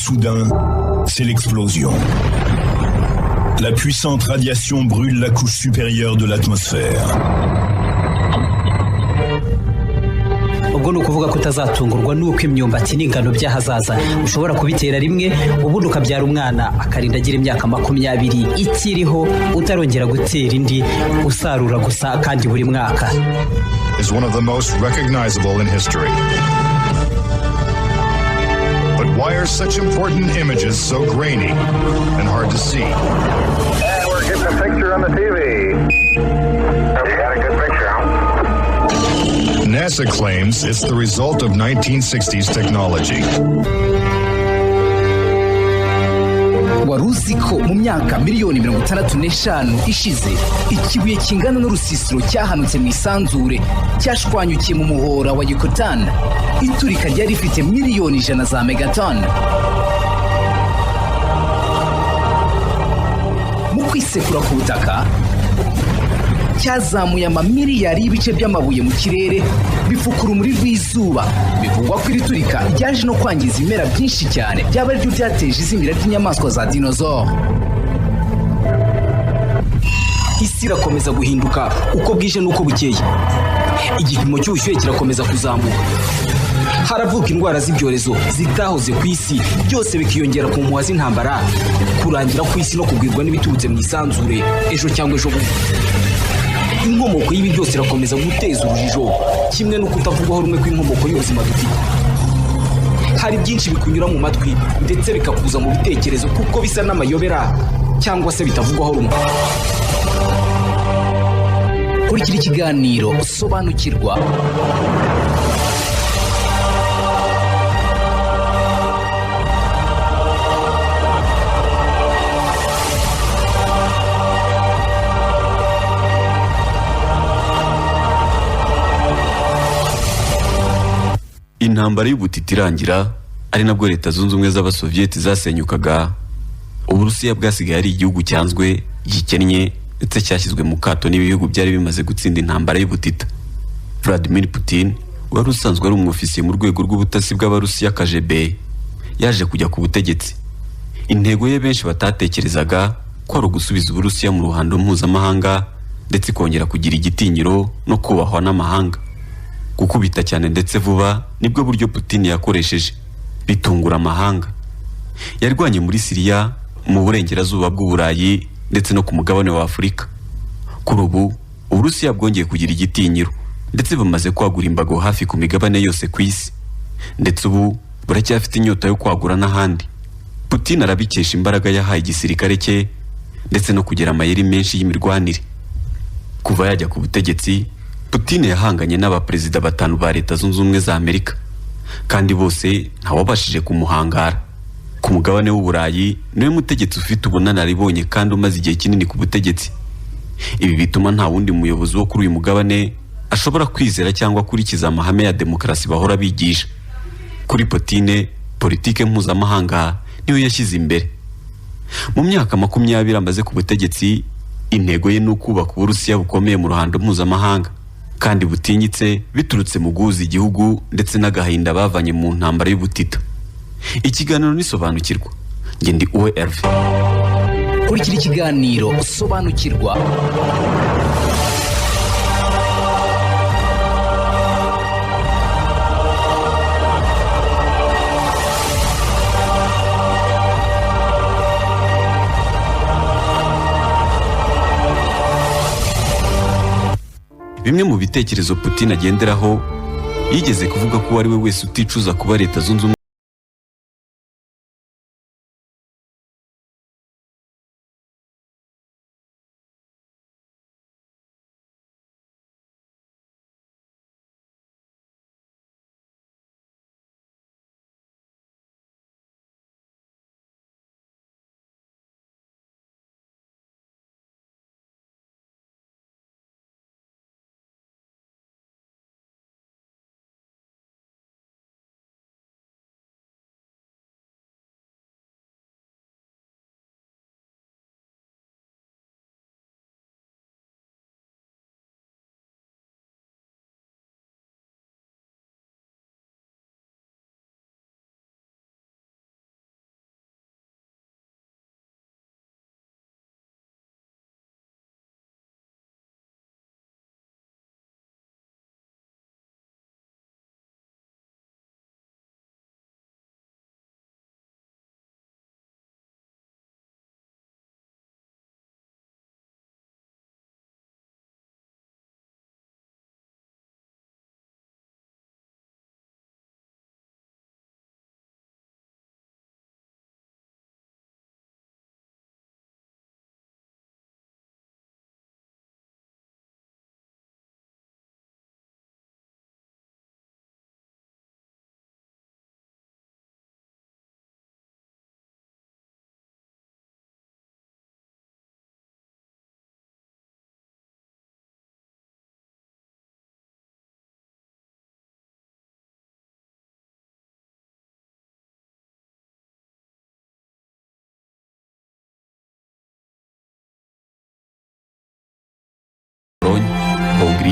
Soudain, c'est l'explosion. La puissante radiation brûle la couche supérieure de l'atmosphère. Ubwo ni ukuvuga ko utazatungurwa n'uko imyumbati n'ingano by'ahazaza ushobora kubitera rimwe, ubundi ukabyara umwana akarinda agira imyaka 20 ikiriho utarongera gutera indi, usarura gusa kandi buri mwaka. Is one of the most recognizable in history. But why are such important images so grainy and hard to see? And we're getting a picture on the TV. You got a good picture, huh? NASA claims it's the result of 1960s technology. Wari uzi ko mu myaka miliyoni 65 ishize ikibuye kingana n'urusisiro cyahanutse mu isanzure, cyashwanyukiye mu muhora wa Yucatan? Iturika ryari rifite miliyoni 100 za megaton. Mu kwisekura ku butaka cyazamuye amamiliyari y'ibice by'amabuye mu kirere, bifukura urumuri rw'izuba. Bivugwa ko iri turika ryaje no kwangiza ibimera byinshi cyane, byaba aribyo byateje izimira ry'inyamaswa za dinosaur. Isi irakomeza guhinduka uko bwije n'uko bukeye. Igipimo cy'ubushyuhe kirakomeza kuzamuka, haravuka indwara z'ibyorezo zitahoze ku isi, byose bikiyongera ku mpuha z'intambara, kurangira ku isi no kugwirwa n'ibiturutse mu isanzure ejo cyangwa ejo bundi. Inkomoko y'ibi byose irakomeza guteza urujijo, kimwe no kutavugwaho rumwe kw'inkomoko y'ubuzima dufite. Hari byinshi bikunyura mu matwi ndetse bikakuza mu bitekerezo kuko bisa n'amayobera cyangwa se bitavugwaho rumwe. Kurikira ikiganiro Sobanukirwa. Intambara y'ubutita irangira, ari nabwo Leta Zunze Ubumwe z'Abasoviyeti zasenyukaga, Uburusiya bwasigaye ari igihugu cyanzwe, gikennye ndetse cyashyizwe mu kato n'ibihugu byari bimaze gutsinda intambara y'ubutita. Vladimir Putin, wari usanzwe ari umwofisiye mu rwego rw'ubutasi bw'Abarusiya KGB, yaje kujya ku butegetsi. Intego ye benshi batatekerezaga ko ari ugusubiza Uburusiya mu ruhando mpuzamahanga, ndetse ikongera kugira igitinyiro no kubahwa n'amahanga. Gukubita cyane ndetse vuba nibwo buryo Putin yakoresheje, bitungura amahanga. Yarwanye muri Siriya, mu burengerazuba bw'Uburayi ndetse no ku mugabane wa Afurika. Kuri ubu Uburusiya bwongeye kugira igitinyiro, ndetse bumaze kwagura imbago hafi ku migabane yose ku isi, ndetse ubu buracyafite inyota yo kwagura n'ahandi. Putin arabikesha imbaraga yahaye igisirikare cye ndetse no kugira amayeri menshi y'imirwanire. Kuva yajya ku butegetsi, Putin yahanganye n'abaperezida batanu ba Leta Zunze Ubumwe za Amerika, kandi bose ntawabashije kumuhangara. Ku mugabane w'Uburayi niwe mutegetsi ufite ubunararibonye kandi umaze igihe kinini ku butegetsi. Ibi bituma nta wundi muyobozi wo kuri uyu mugabane ashobora kwizera cyangwa akurikiza amahame ya demokarasi bahora bigisha. Kuri Putin, politike mpuzamahanga niyo yashyize imbere. Mu myaka 20 amaze ku butegetsi, intego ye ni ukubaka Uburusiya bukomeye mu ruhando mpuzamahanga kandi butinyitse, biturutse mu guhuza igihugu ndetse n'agahinda bavanye mu ntambara y'ubutita. Ikiganiro nisobanukirwa, njye ndi uwe Herve. Kurikira ikiganiro Sobanukirwa. Bimwe mu bitekerezo Putin agenderaho, yigeze kuvuga ko uwo ari we wese uticuza kuba Leta Zunze Ubumwe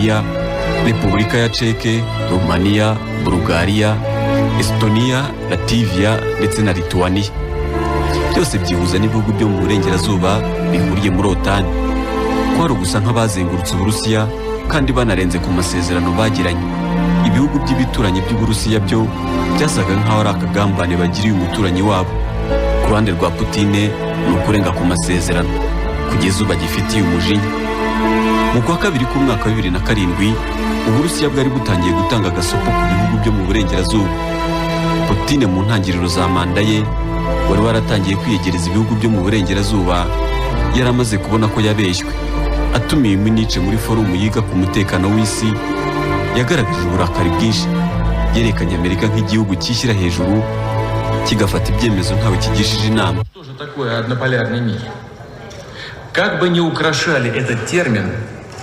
Hongiriya, Repubulika ya Ceke, Romaniya, Bulugariya, Estonia, Lativiya ndetse na Lituania, byose byihuza n'ibihugu byo mu burengerazuba bihuriye muri OTAN. Kwari ugusa nk'abazengurutse Uburusiya kandi banarenze ku masezerano bagiranye. Ibihugu by'ibituranyi by'Uburusiya byo byasaga nk'aho ari akagambane bagiriye umuturanyi wabo. Ku ruhande rwa Putine ni ukurenga ku masezerano kugeza ubu agifitiye umujinya. Mu kwa kabiri k'umwaka wa 2007, Uburusiya bwari butangiye gutanga agasopo ku bihugu byo mu burengerazuba. Putine mu ntangiriro za manda ye wari waratangiye kwiyegereza ibihugu byo mu burengerazuba yari amaze kubona ko yabeshywe. Atumiye Munich muri forumu yiga ku mutekano w'isi, yagaragaje uburakari bwinshi. Yerekanye Amerika nk'igihugu cyishyira hejuru, kigafata ibyemezo ntawe kigishije inama. Что же такое однополярный мир? Как бы ни украшали этот термин,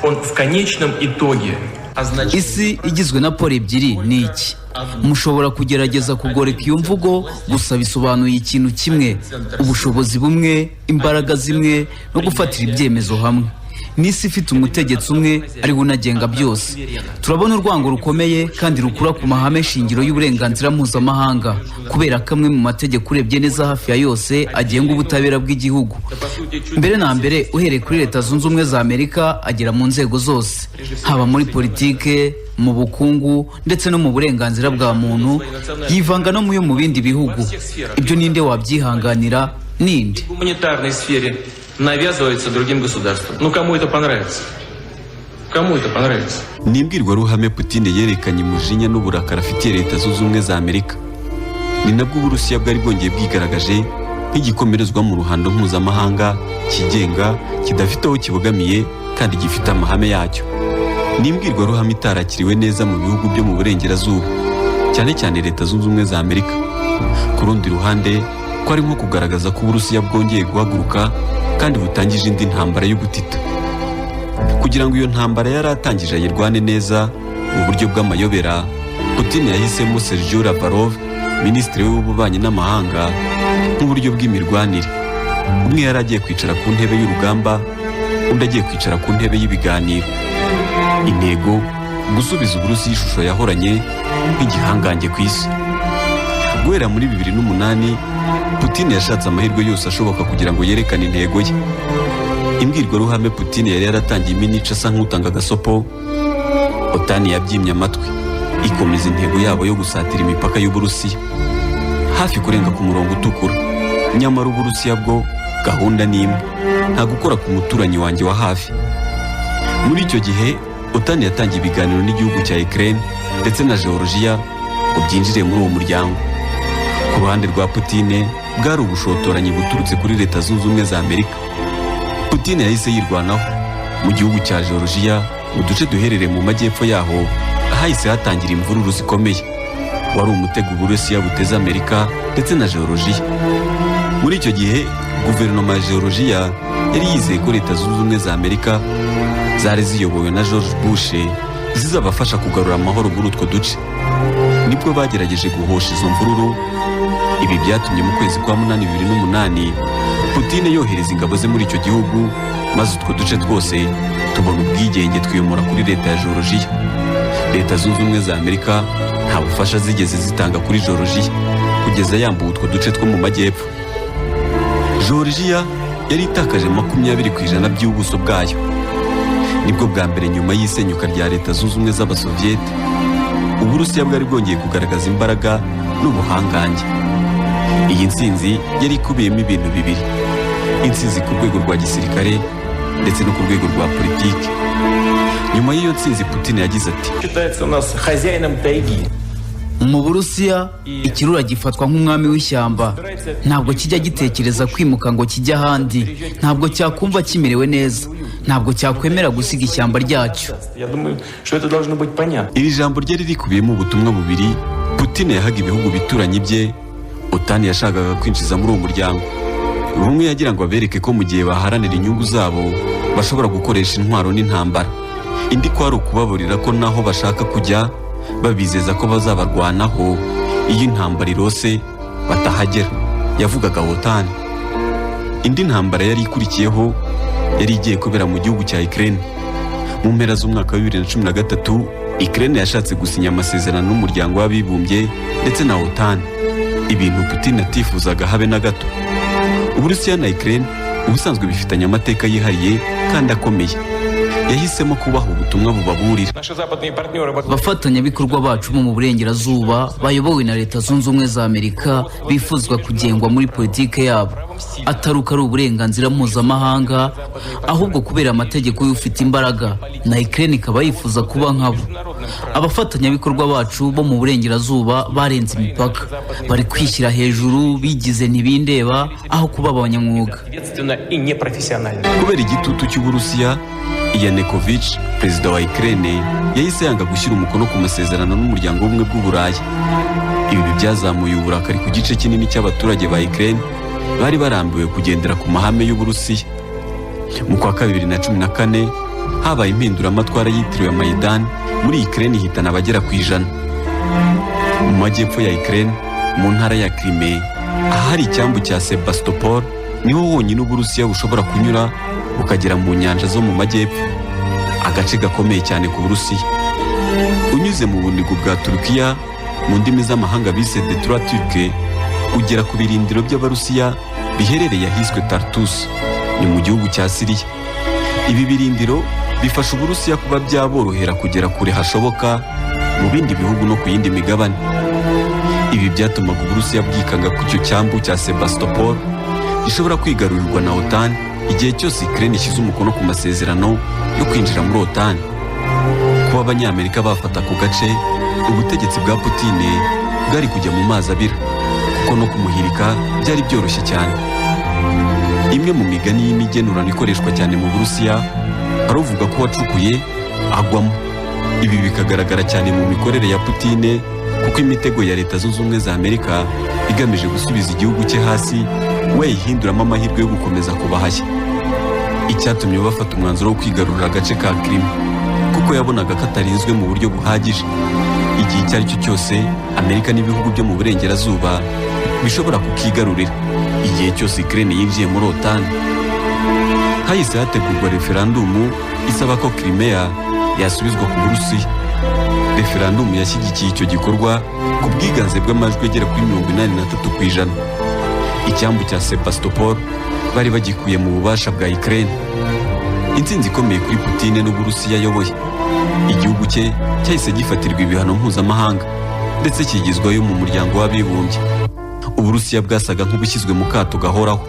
он в конечном итоге означает... Isi igizwe na pole ebyiri ni iki? Mushobora kugerageza kugoreka iyo mvugo, gusa bisobanuye ikintu kimwe: ubushobozi bumwe, imbaraga zimwe no gufatira ibyemezo hamwe. N'isi ifite umutegetsi umwe ariwe unagenga byose. Turabona urwango rukomeye kandi rukura ku mahame shingiro y'uburenganzira mpuzamahanga, kubera ko amwe mu mategeko urebye neza hafi ya yose agenga ubutabera bw'igihugu, mbere na mbere uhereye kuri Leta Zunze Ubumwe za Amerika, agera mu nzego zose, haba muri politike, mu bukungu ndetse no mu burenganzira bwa muntu, yivanga no mu yo mu bindi bihugu. Ibyo ninde wabyihanganira? Ninde? В гуманитарной сфере навязывается другим государствам. Ну кому это понравится? Кому это понравится? Ni imbwirwaruhame Putine yerekanye umujinya n'uburakari afitiye Leta Zunze Ubumwe za Amerika. Ni nabwo Uburusiya bwari bwongeye bwigaragaje nk'igikomerezwa mu ruhando mpuzamahanga, kigenga, kidafite aho kibogamiye kandi gifite amahame yacyo. Ni imbwirwaruhame itarakiriwe neza mu bihugu byo mu burengerazuba, cyane cyane Leta Zunze Ubumwe za Amerika. Ku rundi ruhande, ko ari nko kugaragaza ko Uburusiya bwongeye guhaguruka kandi butangije indi ntambara y'ubutita. Kugira ngo iyo ntambara yari atangije ayirwane neza mu buryo bw'amayobera, Putin yahisemo Sergei Lavrov, minisitiri w'ububanyi n'amahanga, nk'uburyo bw'imirwanire. Umwe yari agiye kwicara ku ntebe y'urugamba, undi agiye kwicara ku ntebe y'ibiganiro. Intego: gusubiza Uburusiya ishusho yahoranye nk'igihangange ku isi. Guhera muri 2008, Putin yashatse amahirwe yose ashoboka kugira ngo yerekane intego ye. Imbwirwaruhame Putin yari yaratangiye iminica asa nk'utanga agasopo, OTAN yabyimye amatwi, ikomeza intego yabo yo gusatira imipaka y'Uburusiya, hafi kurenga ku murongo utukura. Nyamara Uburusiya bwo gahunda ni imwe: nta gukora ku muturanyi wanjye wa hafi. Muri icyo gihe OTAN yatangiye ibiganiro n'igihugu cya Ukraine ndetse na Georgia ngo byinjire muri uwo muryango. Ku ruhande rwa Putine bwari ubushotoranyi buturutse kuri Leta Zunze Ubumwe za Amerika. Putine yahise yirwanaho. Mu gihugu cya Georgia, mu duce duherereye mu majyepfo yaho, hahise hatangira imvururu zikomeye. Wari umutego Uburusiya buteze Amerika ndetse na Georgia. Muri icyo gihe guverinoma ya Georgia yari yizeye ko Leta Zunze Ubumwe za Amerika zari ziyobowe na George Bush zizabafasha kugarura amahoro muri utwo duce. Nibwo bagerageje guhosha izo mvururu. Ibi byatumye mu kwezi kwa munani 2008 Putine yohereza ingabo ze muri icyo gihugu, maze utwo duce twose tubona ubwigenge, twiyomora kuri leta ya Georgia. Leta Zunze Ubumwe za Amerika nta bufasha zigeze zitanga kuri Georgia kugeza yambuwe utwo duce two mu majyepfo. Georgia yari itakaje 20% by'ubuso bwayo. Nibwo bwa mbere nyuma y'isenyuka rya Leta Zunze Ubumwe z'Abasoviyete Uburusiya bwari bwongeye kugaragaza imbaraga n'ubuhangange. Iyi ntsinzi yari ikubiyemo ibintu bibiri: intsinzi ku rwego rwa gisirikare ndetse no ku rwego rwa politiki. Nyuma y'iyo ntsinzi, Putin yagize ati: Считается у нас хозяином тайги. Mu Burusiya ikirura gifatwa nk'umwami w'ishyamba. Ntabwo kijya gitekereza kwimuka ngo kijye ahandi. Ntabwo cyakumva kimerewe neza, ntabwo cyakwemera gusiga ishyamba ryacyo. Я думаю, что это должно быть понятно. Iri jambo ryari rikubiyemo ubutumwa bubiri Putin yahaga ibihugu bituranyi bye OTAN yashakaga kwinjiza muri uwo muryango. Bumwe yagira ngo abereke ko mu gihe baharanira inyungu zabo bashobora gukoresha intwaro n'intambara. Indi ko ari ukubaburira ko naho bashaka kujya, babizeza ko bazabarwanaho iyo intambara irose, batahagera. Yavugaga OTAN. Indi ntambara yari ikurikiyeho yari igiye kubera mu gihugu cya Ukraine. Mu mpera z'umwaka wa 2013, Ukraine yashatse gusinya amasezerano n'Umuryango w'Abibumbye ndetse na OTAN, ibintu Putin atifuzaga habe na gato. Uburusiya na Ukraine ubusanzwe bifitanye amateka yihariye kandi akomeye. Yahisemo kubaha ubutumwa bubaburira. Наши западные партнеры Abafatanyabikorwa bacu bo mu burengerazuba bayobowe na Leta Zunze Ubumwe za Amerika bifuzwa kugengwa muri politike yabo, atari uko ari uburenganzira mpuzamahanga, ahubwo kubera amategeko y'ufite imbaraga, na Ukraine ikaba yifuza kuba nkabo. Abafatanyabikorwa bacu bo mu burengerazuba barenze imipaka, bari kwishyira hejuru, bigize ntibindeba aho kuba abanyamwuga. Ответственно и непрофессионально. Kubera igitutu cy'Uburusiya, Yanukovych, perezida wa Ukraine, yahise yanga gushyira umukono ku masezerano n'Umuryango w'Ubumwe bw'Uburayi. Ibi byazamuye uburakari ku gice kinini cy'abaturage ba Ukraine bari barambiwe kugendera ku mahame y'Uburusiya. Mu kwa 2014 habaye impinduramatwara yitiriwe Maidan muri Ukraine, ihitana abagera ku 100. Mu majyepfo ya Ukraine, mu ntara ya Crimea, ahari icyambu cya Sebastopol, niho honyine Uburusiya bushobora kunyura bukagera mu nyanja zo mu majyepfo, agace gakomeye cyane ku Burusiya. Unyuze mu bunigo bwa Turukiya, mu ndimi z'amahanga bise Détroit Turc, ugera ku birindiro by'Abarusiya biherereye ahiswe Tartus, ni mu gihugu cya Siriya. Ibi birindiro bifasha Uburusiya kuba byaborohera kugera kure hashoboka mu bindi bihugu no ku yindi migabane. Ibi byatumaga Uburusiya bwikanga ku icyo cyambu cya Sebastopol gishobora kwigarurirwa na OTAN igihe cyose Ukraine ishyize umukono ku masezerano yo kwinjira muri OTAN. Kuba Abanyamerika bafata ku gace, ubutegetsi bwa Putin bwari kujya mu mazi abira, kuko no kumuhirika byari byoroshye cyane. Imwe mu migani y'imigenurano ikoreshwa cyane mu Burusiya, hari uvuga ko uwacukuye agwamo. Ibi bikagaragara cyane mu mikorere ya Putin, kuko imitego ya Leta Zunze Ubumwe za Amerika igamije gusubiza igihugu cye hasi, we yayihinduramo amahirwe yo gukomeza kubahashya. Icyatumye bafata umwanzuro wo kwigarurira agace ka Crimea, kuko yabonaga katarinzwe mu buryo buhagije. Igihe icyo ari cyo cyose Amerika n'ibihugu byo mu burengerazuba bishobora kukigarurira igihe cyose Ukraine yinjiye muri OTAN. Hahise hategurwa referandumu isaba ko Crimea yasubizwa ku Burusiya. Referandumu yashyigikiye icyo gikorwa ku bwiganze bw'amajwi agera kuri 83%. Icyambu cya Sebastopol bari bagikuye mu bubasha bwa Ukraine. Intsinzi ikomeye kuri Putin n'Uburusiya ayoboye. Igihugu cye cyahise gifatirwa ibihano mpuzamahanga, ndetse kigizwayo mu Muryango w'Abibumbye. Uburusiya bwasaga nk'ubushyizwe mu kato gahoraho,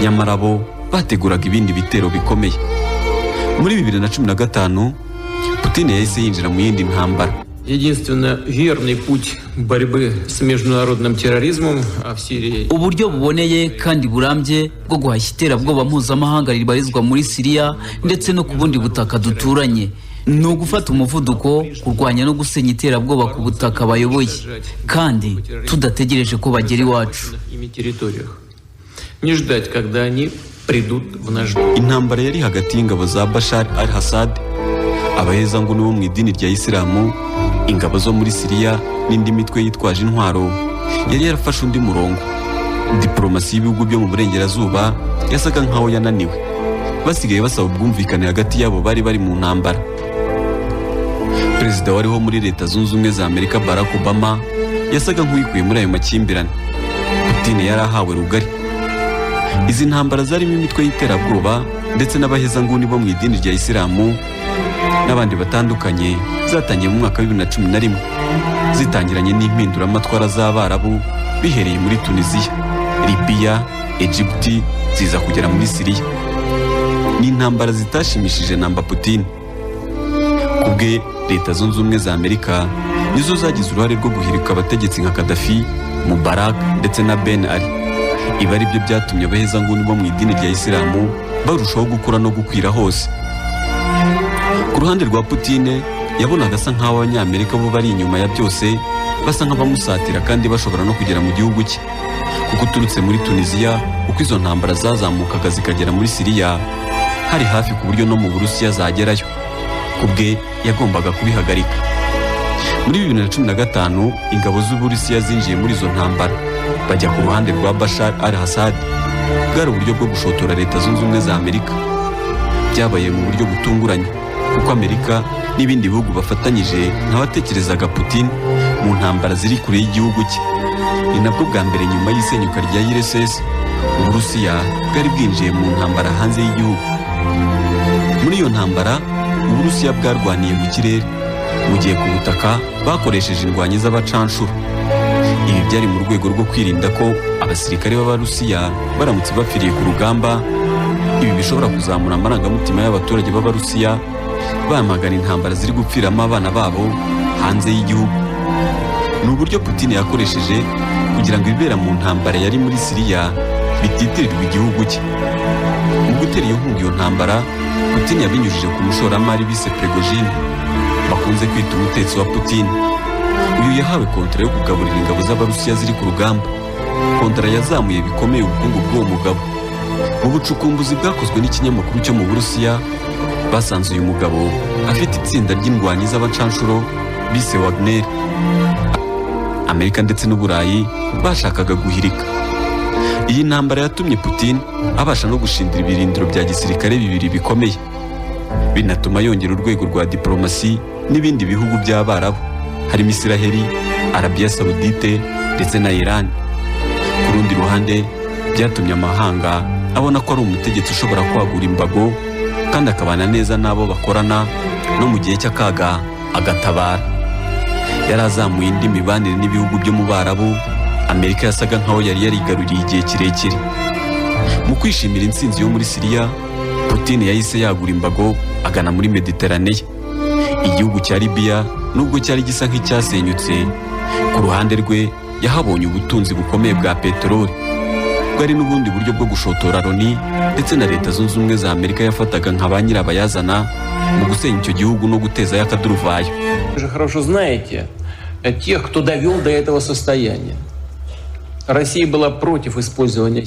nyamara bo bateguraga ibindi bitero bikomeye. Muri 2015 Putin yahise yinjira mu yindi ntambara. Единственно верный путь борьбы с международным терроризмом, а в Сирии Uburyo buboneye kandi burambye bwo guhashya iterabwoba mpuzamahanga ribarizwa muri Siriya ndetse no ku bundi butaka duturanye ni ugufata umuvuduko, kurwanya no gusenya iterabwoba ku butaka bayoboye, kandi tudategereje ko bagera iwacu. Ими территориях. Не ждать, когда они придут в наш дом. Intambara yari hagati y'ingabo za Bashar al Assad, abahezanguni bo mu idini rya Isilamu, ingabo zo muri Siriya n'indi mitwe yitwaje intwaro yari yarafashe undi murongo. Diporomasi y'ibihugu byo mu burengerazuba yasaga nkaho yananiwe, basigaye basaba ubwumvikane hagati yabo bari mu ntambara. Perezida wariho muri Leta Zunze Ubumwe za Amerika, Barack Obama, yasaga nk'uwikuye muri ayo makimbirane. Putin yari ahawe rugari. Izi ntambara zarimo imitwe y'iterabwoba ndetse n'abahezanguni bo mu idini rya Isilamu n'abandi batandukanye zatangiye mu mwaka wa 2011, zitangiranye n'impinduramatwara z'Abarabu bihereye muri Tunisiya, Libiya, Egiputi, ziza kugera muri Siriya. Ni intambara zitashimishije namba Putin. Ku bwe, Leta Zunze Ubumwe za Amerika nizo zagize uruhare rwo guhirika abategetsi nka Kadafi, Mubarak ndetse na Ben Ali. Ibi ari byo byatumye abahezanguni bo mu idini rya Isilamu barushaho gukura no gukwira hose. Ku ruhande rwa Putine, yabonaga asa nk'aho Abanyamerika bo bari inyuma ya byose, basa nk'abamusatira kandi bashobora no kugera mu gihugu cye, kuko uturutse muri Tunisiya, uko izo ntambara zazamukaga zikagera muri Siriya, hari hafi ku buryo no mu Burusiya zagerayo. Ku bwe yagombaga kubihagarika. Muri 2015 ingabo z'Uburusiya zinjiye muri izo ntambara, bajya ku ruhande rwa Bashar al Assad. Bwari uburyo bwo gushotora Leta Zunze Ubumwe za Amerika. Byabaye mu buryo butunguranye. Kuko Amerika n'ibindi bihugu bafatanyije ntawatekerezaga Putin mu ntambara ziri kure y'igihugu cye. Ni nabwo bwa mbere nyuma y'isenyuka rya URSS, Uburusiya bwari bwinjiye mu ntambara hanze y'igihugu. Muri iyo ntambara, Uburusiya bwarwaniye mu kirere, mu gihe ku butaka bakoresheje indwanyi z'abacanshuro. Ibi byari mu rwego rwo kwirinda ko abasirikare b'Abarusiya baramutse bapfiriye ku rugamba, ibi bishobora kuzamura amarangamutima y'abaturage b'Abarusiya bamagana intambara ziri gupfiramo abana babo hanze y'igihugu. Ni uburyo Putin yakoresheje kugira ngo ibibera mu ntambara yari muri Siriya bititirirwa igihugu cye. Mu gutera iyo nkunga iyo ntambara, Putin yabinyujije ku mushoramari bise Prigozhin, bakunze kwita umutetsi wa Putin. Uyu yahawe kontara yo kugaburira ingabo z'Abarusiya ziri ku rugamba, kontara yazamuye bikomeye ubukungu bw'uwo mugabo. Mu bucukumbuzi bwakozwe n'ikinyamakuru cyo mu Burusiya, basanze uyu mugabo afite itsinda ry'indwanyi z'abacanshuro bise Wagner, Amerika ndetse n'Uburayi bashakaga guhirika. Iyi ntambara yatumye Putin abasha no gushindira ibirindiro bya gisirikare bibiri bikomeye, binatuma yongera urwego rwa diplomasi n'ibindi bihugu by'Abarabu, harimo Isiraheli, Arabiya Sawudite ndetse na Iran. Ku rundi ruhande, byatumye amahanga abona ko ari umutegetsi ushobora kwagura imbago kandi akabana neza n'abo bakorana, no mu gihe cy'akaga agatabara. Yari azamuye indi mibanire n'ibihugu byo mu Barabu, Amerika yasaga nkaho yari yarigaruriye igihe kirekire. Mu kwishimira intsinzi yo muri Siriya, Putin yahise yagura imbago agana muri Mediterane. Igihugu cya Libiya, nubwo cyari gisa nk'icyasenyutse, ku ruhande rwe yahabonye ubutunzi bukomeye bwa peteroli. Bwari n'ubundi buryo bwo gushotora Loni ndetse na Leta Zunze Ubumwe za Amerika yafataga nka ba nyirabayazana mu gusenya icyo gihugu no gutezayo akaduruvayo. Вы же хорошо знаете тех, кто довел до этого состояния. Россия была против использования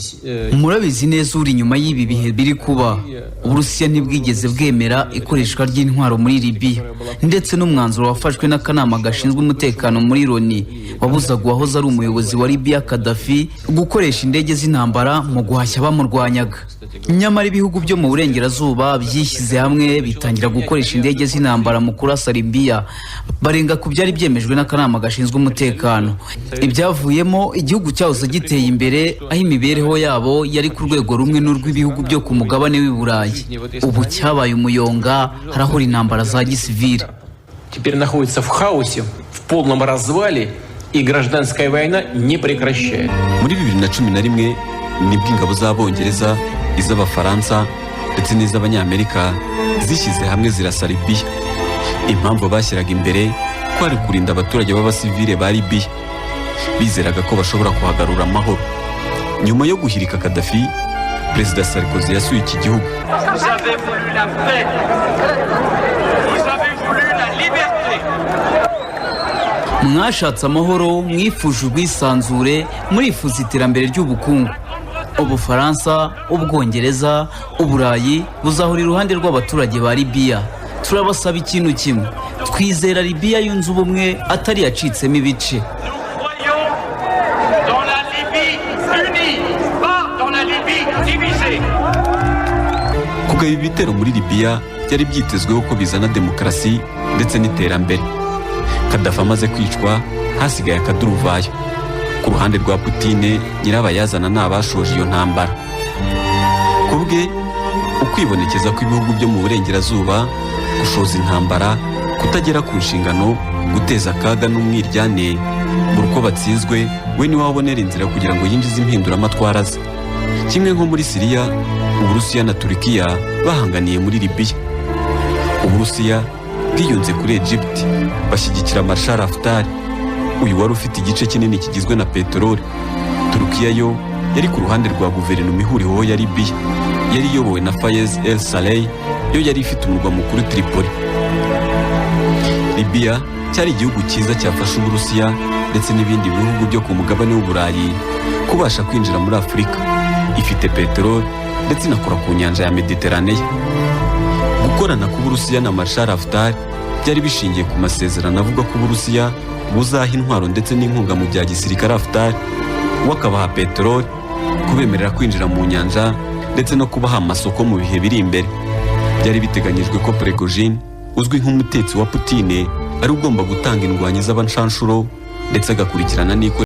Murabizi neza uri inyuma y'ibi bihe biri kuba. Uburusiya ntibwigeze bwemera ikoreshwa ry'intwaro muri Libiya, ndetse n'umwanzuro wafashwe n'akanama gashinzwe umutekano muri Loni wabuzaga uwahoze ari umuyobozi wa Libiya Kadafi gukoresha indege z'intambara mu guhashya bamurwanyaga. Nyamara ibihugu byo mu burengerazuba byishyize hamwe bitangira gukoresha indege z'intambara mu kurasa Libiya, barenga ku byari byemejwe n'akanama gashinzwe umutekano. Ibyavuyemo, igihugu cyahoze giteye imbere, aho imibereho yabo yari ku rwego rumwe n'urw'ibihugu byo ku mugabane w'i Burayi, ubu cyabaye umuyonga, harahora intambara za gisivile. Теперь находится в хаосе, в полном развале, и гражданская война не прекращает. Muri 2011 nibwo ingabo z'Abongereza, iz'Abafaransa ndetse n'iz'Abanyamerika zishyize hamwe zirasa Libiya. Impamvu bashyiraga imbere kwari kurinda abaturage b'abasivile ba Libiya, bizeraga ko bashobora kuhagarura amahoro. Nyuma yo guhirika Kadafi, Perezida Sarkozy yasuye iki gihugu. Vous avez voulu la paix. Vous avez voulu la liberté. Mwashatse amahoro, mwifuje ubwisanzure, murifuza iterambere ry'ubukungu. Ubufaransa, Ubwongereza, Uburayi buzahora iruhande rw'abaturage ba Libiya. Turabasaba ikintu kimwe: twizera Libiya yunze ubumwe, atari yacitsemo ibice. Croyons dans la Libye unie, pas dans la Libye divisée. Kugaba ibitero muri Libiya byari byitezweho ko bizana demokarasi ndetse n'iterambere. Kadafi amaze kwicwa, hasigaye akaduruvayo. Ku ruhande rwa Putine, nyirabayazana ni abashoje iyo ntambara. Ku bwe, ukwibonekeza kw'ibihugu byo mu burengerazuba, gushoza intambara, kutagera ku nshingano, guteza akaga n'umwiryane buri uko batsinzwe, we niwe wabonera inzira kugira ngo yinjize impinduramatwara ze. Kimwe nko muri Siriya, Uburusiya na Turukiya bahanganiye muri Libiya. Uburusiya bwiyunze kuri Egypt, bashyigikira Marshal Haftar, uyu wari ufite igice kinini kigizwe na peteroli. Turukiya yo yari ku ruhande rwa guverinoma ihuriweho ya Libiya yari iyobowe na Fayez El Sarraj, yo yari ifite umurwa mukuru Tripoli. Libiya cyari igihugu cyiza cyafasha Uburusiya ndetse n'ibindi bihugu byo ku mugabane w'Uburayi kubasha kwinjira muri Afurika. Ifite peteroli ndetse inakora ku nyanja ya Mediterane. Gukorana k'Uburusiya na Marshal Haftar byari bishingiye ku masezerano avuga ko Uburusiya buzaha intwaro ndetse n'inkunga mu bya gisirikare Haftar, we akabaha peteroli, kubemerera kwinjira mu nyanja ndetse no kubaha amasoko mu bihe biri imbere. Byari biteganyijwe ko Prigozhin Uzwi nk'umutetsi wa Putine, ari ugomba gutanga indwanyi z'abanshanshuro ndetse agakurikirana n'iko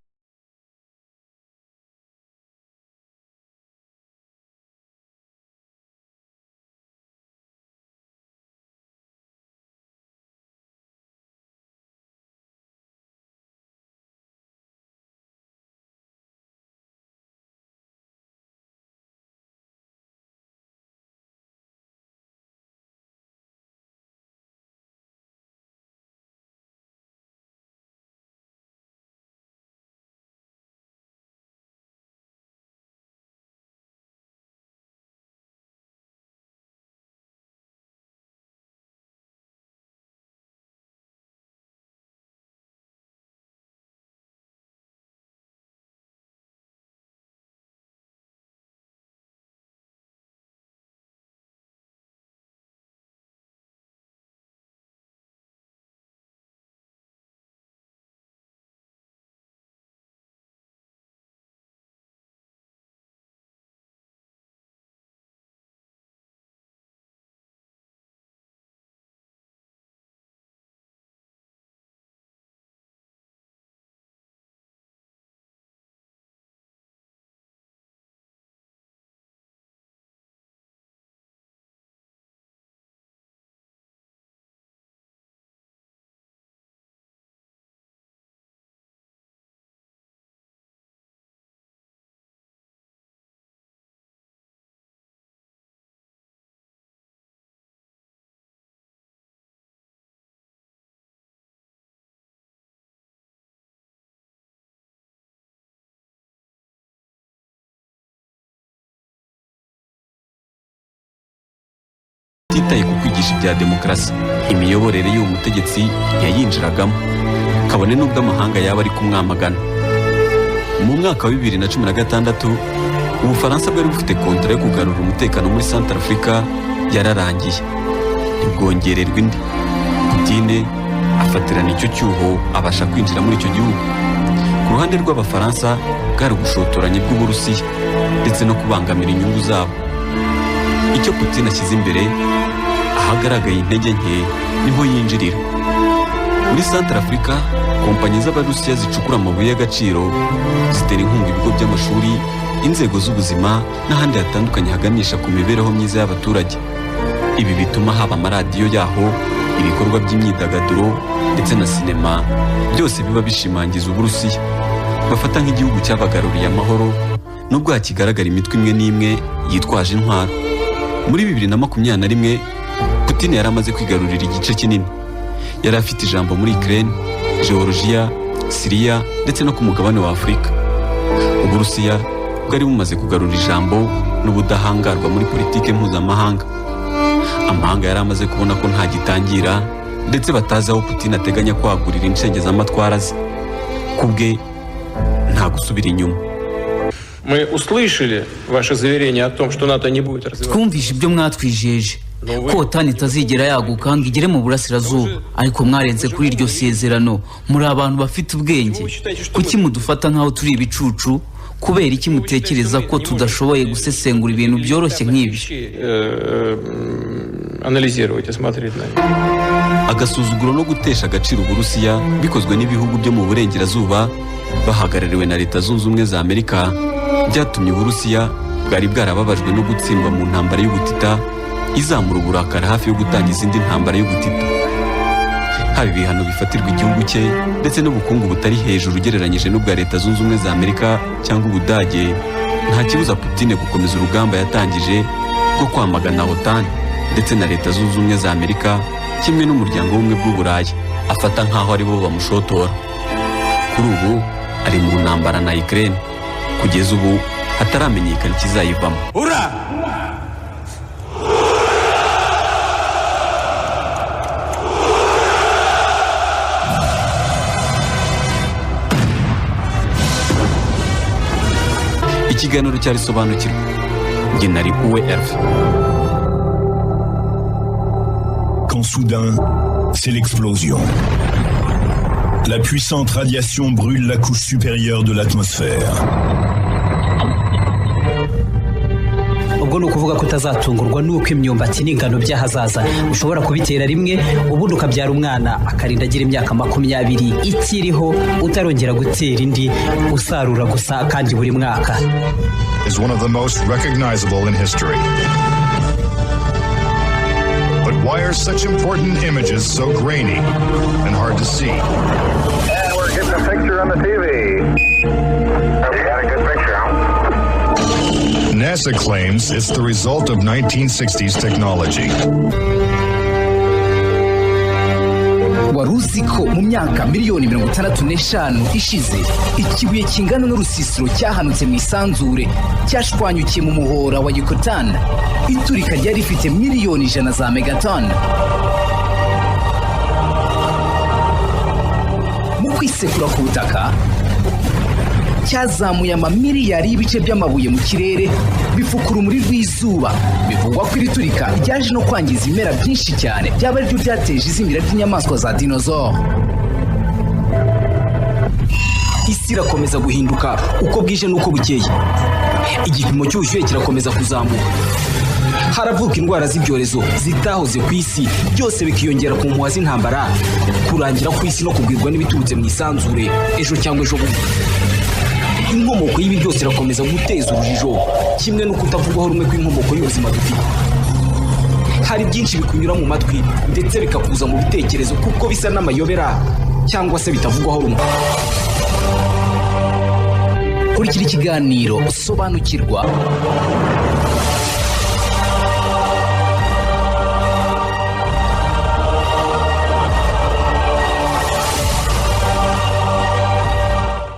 atitaye ku kwigisha ibya demokarasi. Imiyoborere y'uwo mutegetsi yayinjiragamo, kabone n'ubwo amahanga yaba ari kumwamagana. Mu mwaka wa 2016, Ubufaransa bwari bufite kontara yo kugarura umutekano muri Centrafrica yararangiye, ntibwongererwa indi. Putine afatirana icyo cyuho, abasha kwinjira muri icyo gihugu. Ku ruhande rw'Abafaransa, bwari ubushotoranyi bw'Uburusiya ndetse no kubangamira inyungu zabo. Icyo Putin ashyize imbere, ahagaragaye intege nke niho yinjirira. Muri Centrafrica, kompanyi z'Abarusiya zicukura amabuye y'agaciro zitera inkunga ibigo by'amashuri, inzego z'ubuzima n'ahandi hatandukanye haganisha ku mibereho myiza y'abaturage. Ibi bituma haba amaradiyo yaho, ibikorwa by'imyidagaduro ndetse na sinema, byose biba bishimangiza Uburusiya bafata nk'igihugu cyabagaruriye amahoro, nubwo hakigaragara imitwe imwe n'imwe yitwaje intwaro. Muri 2021, Putin yari amaze kwigarurira igice kinini. Yari afite ijambo muri Ukraine, Georgia, Syria ndetse no ku mugabane wa Afurika. Uburusiya bwari bumaze kugarura ijambo n'ubudahangarwa muri politike mpuzamahanga. Amahanga yari amaze kubona ko nta gitangira, ndetse batazi aho Putin ateganya kwagurira inshengezamatwara ze. Ku bwe nta gusubira inyuma. Мы услышали ваше заверение о том, что НАТО не будет развиваться. Twumvishe ibyo mwatwijeje ko OTAN itazigera yaguka ngo igere mu burasirazuba, ariko mwarenze kuri iryo sezerano. Muri abantu bafite ubwenge, kuki mudufata nk'aho turi ibicucu? Kubera iki mutekereza ko tudashoboye gusesengura ibintu byoroshye nk'ibyo? Анализировать и смотреть на них. Agasuzuguro no gutesha agaciro Uburusiya bikozwe n'ibihugu byo mu burengerazuba bahagarariwe na Leta Zunze Ubumwe za Amerika byatumye Uburusiya bwari bwarababajwe no gutsindwa mu ntambara y'ubutita izamura uburakari, hafi yo gutangiza indi ntambara y'ubutita. Haba ibihano bifatirwa igihugu cye ndetse n'ubukungu butari hejuru ugereranyije n'ubwa Leta Zunze Ubumwe za Amerika cyangwa Ubudage, nta kibuza Putine gukomeza urugamba yatangije rwo kwamagana OTAN ndetse na Leta Zunze Ubumwe za Amerika kimwe n'Umuryango w'Ubumwe bw'Uburayi, afata nk'aho ari bo bamushotora. Kuri ubu ari mu ntambara na Ukraine, kugeza ubu hataramenyekana ikizayivamo. Ура! Ikiganiro cyari Sobanukirwa. Njye nari Uwe Herve. Quand soudain, c'est l'explosion. La puissante radiation brûle la couche supérieure de l'atmosphère. Ubwo Ubwo ni ukuvuga ko utazatungurwa n'uko imyumbati n'ingano by'ahazaza ushobora kubitera rimwe, ubundi ukabyara umwana akarinda agira imyaka 20 ikiriho utarongera gutera indi, usarura gusa kandi buri mwaka. Is one of the most recognizable in history. But why are such important images so grainy and hard to see? And we're getting a picture on the TV. You got a good picture, huh? NASA claims it's the result of 1960s technology. Wari uzi ko mu myaka miliyoni 65 ishize ikibuye kingana n'urusisiro cyahanutse mu isanzure cyashwanyukiye mu muhora wa Yucatan? Iturika ryari rifite miliyoni 100 za megaton. Mu kwisekura ku butaka cyazamuye amamiliyari y'ibice by'amabuye mu kirere, bifukura urumuri rw'izuba. Bivugwa ko iri turika ryaje no kwangiza ibimera byinshi cyane, byaba aribyo byateje izimira ry'inyamaswa za dinosaur. Isi irakomeza guhinduka uko bwije n'uko bukeye. Igipimo cy'ubushyuhe kirakomeza kuzamuka. Haravuka indwara z'ibyorezo zitahoze ku isi, byose bikiyongera ku mpuha z'intambara, kurangira ku isi no kugwirwa n'ibiturutse mu isanzure ejo cyangwa ejo bundi. Inkomoko y'ibi byose irakomeza guteza urujijo, kimwe no kutavugwaho rumwe kw'inkomoko y'ubuzima dufite. Hari byinshi bikunyura mu matwi ndetse bikakuza mu bitekerezo kuko bisa n'amayobera cyangwa se bitavugwaho rumwe. Kurikira ikiganiro Sobanukirwa.